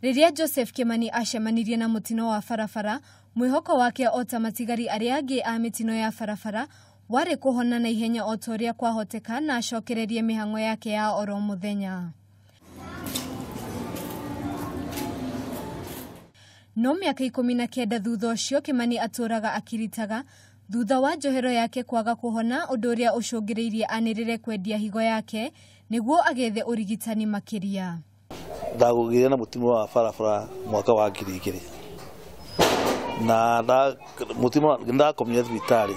Rĩrĩa Joseph Kimani acemanirie na mũtino wa barabara, mwĩhoko wake o ta matigari arĩa angĩ a mĩtino ya barabara warĩ kũhona na ihenya o ta ũrĩa kwahoteka na acokererie mĩhang'o yake ya oro mũthenya. No mĩaka 19 thutha ũcio Kimani atũraga akiritaga thutha wa njohero yake kwaga kũhona, ũndũ ũrĩa ũcũngĩrĩirie anĩrĩre kwendia higo yake nĩguo agethe ũrigitani makĩria. Ndagũgĩire na mũtino wa barabara mwaka wa 2000 na mũtino ndakomire thibitarĩ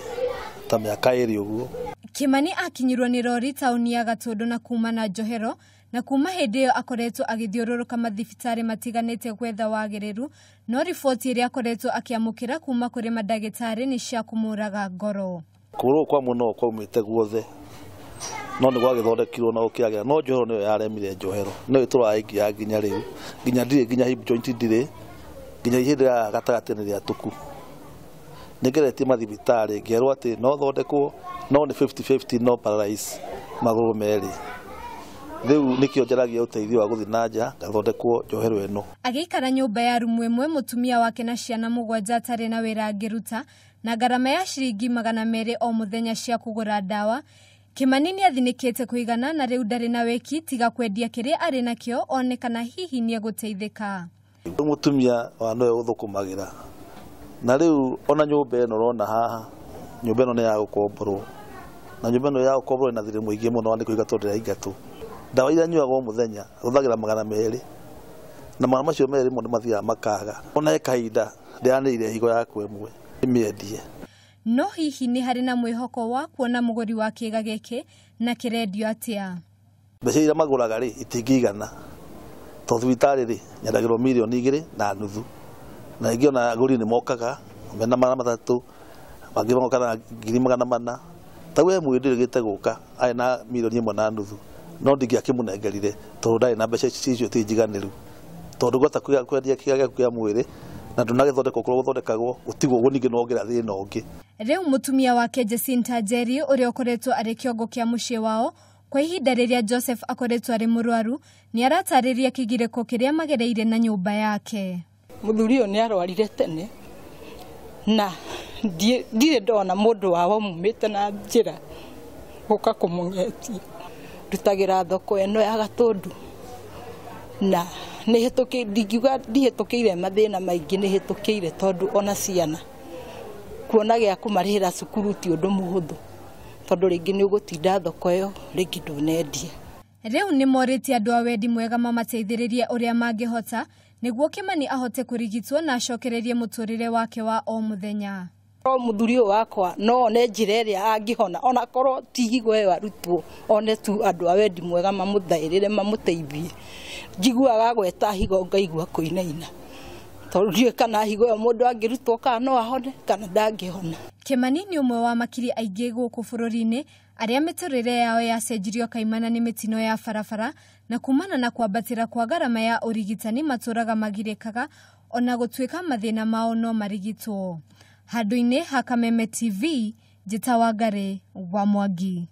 ta mĩaka 2 ũguo. Kimani akinyirwo nĩ rori taũni ya Gatũndũ na kuma na njohero, na kuma hĩndĩ ĩyo akoretwo agĩthiũrũrũka mathibitarĩ matiganĩte gwetha wagĩrĩru, no riboti ĩrĩa akoretwo akĩamũkĩra kuma kũrĩ mandagĩtarĩ nĩ cia kũmũraga ngoro. Kũgũrũ kwa mũno kwaumĩte guothe no nĩ gwagĩthondekirwo na gũkĩagĩra, no njohero nĩyo yaremire. Njohero nĩyo ĩtũraga ĩngiaga nginya rĩu, nginya ndirĩ, nginya hip joint ndirĩ, nginya ihĩndĩ rĩa gatagatĩ nĩ rĩatũku. Nĩngeretie mathibitarĩ ngerwo atĩ no thondekwo no nĩ 50-50, no paralyze magũrũ merĩ. Rĩu nĩkĩo njaragia ũteithio wa gũthiĩ na nja ngathondekwo njohero ĩno. Agĩikara nyũmba ya rumu ĩmwe mũtumia wake na ciana 7 atarĩ na wĩra angĩruta, na ngarama ya ciringi 200 o mũthenya cia kũgũra ndawa. Kimani nĩathinĩkĩte kũigana na rĩu ndarĩ na wĩki tiga kwendia kĩrĩa arĩ nakĩo one kana hihi nĩegũteithĩka. Mũtumia wa nowe ũthũkũmagĩra, na rĩu ona nyũmba ĩno ũrona haha, nyũmba ĩno nĩ ya gũkomborwo, na nyũmba ĩno ya gũkomborwo ĩna thirĩ mũingĩ mũno nĩ kũingatwo ndĩraingatwo. Ndawa iria nyuaga o mũthenya hũthagĩra 200, na magana macio merĩ mo nĩ mathiaga makaga. Ona he kahinda ndĩranĩire higo yakwa ĩmwe ĩmĩendie. No hihi nĩ harĩ na mwĩhoko wa kuona mũgũri wa kĩga gĩkĩ na kĩrendio atĩa? Mbeca iria magũraga rĩ itingĩigana, tondũ thibitarĩ rĩ nyendagĩrwo mirioni 2.5, na ingĩ ona agũri nĩ mokaga mena 300, mangĩ mokaga na 400,000. Ta we mwĩ ndĩrĩgĩte gũka arĩ na mirioni 1.5, no ndingĩakĩmũnengerire tondũ ndarĩ na mbeca icio ti njiganĩru, tondũ gwata kwendia kĩga gĩaku kĩa mwĩrĩ na ndũnagĩthondekwo kũrĩa gũthondekagwo gũtigwo ũguo, ningĩ nowongerera thĩna ũngĩ. Rĩu mũtumia wake Jacinta Njeri ũrĩa ũkoretwo arĩ kĩongo kĩa mũciĩ wao kwa ihinda rĩrĩa Joseph akoretwo arĩ mũrwaru nĩaratarĩria kĩgirĩko kĩrĩa magereire na nyũmba yake. Mũthuri ũyũ nĩarwarire tene na ndirĩ ndona mũndũ wao mumĩte na njĩra gũka kũmũng'etia. Ndutagĩra thoko ĩno ya Gatũndũ na ndingiuga ndihĩtũkĩire mathĩna maingĩ, nĩhĩtũkĩire tondũ ona ciana kuona gĩa kũmarĩhĩra cukuru ti ũndũ mũhũthũ, tondũ rĩngĩ nĩ ũgũtinda thoko ĩyo, rĩngĩ ndũnendia. Rĩu nĩ morĩtie andũ a wendi mwega mamateithĩrĩrie ũrĩa mangĩhota nĩguo Kimani ahote kũrigitwo na acokererie mũtũrĩre wake wa o mũthenya. No mũthuri ũyũ wakwa no one njĩra ĩrĩa angĩhona, ona korwo ti higo ĩyo arutwo, one tu andũ a wendi mwega mamũthaĩrĩre mamũteithie. Njiguaga gweta higo ngaigua kũinaina, tondũ ndiũĩ kana higo ĩyo mũndũ angĩrutwo kana no ahone kana ndangĩhona. Kimani nĩ ũmwe wa makiri aingĩ gũkũ bũrũri-inĩ arĩa mĩtũrĩre yao yacenjirio kaimana nĩ mĩtino ya barabara, na kumana na kwambatĩra kwa ngarama ya ũrigitani matũraga magirĩkaga ona gũtuĩka mathĩna mao no marigitwo. Handũ-inĩ ha Kameme TV, Njĩta Wangari wa Mwangi.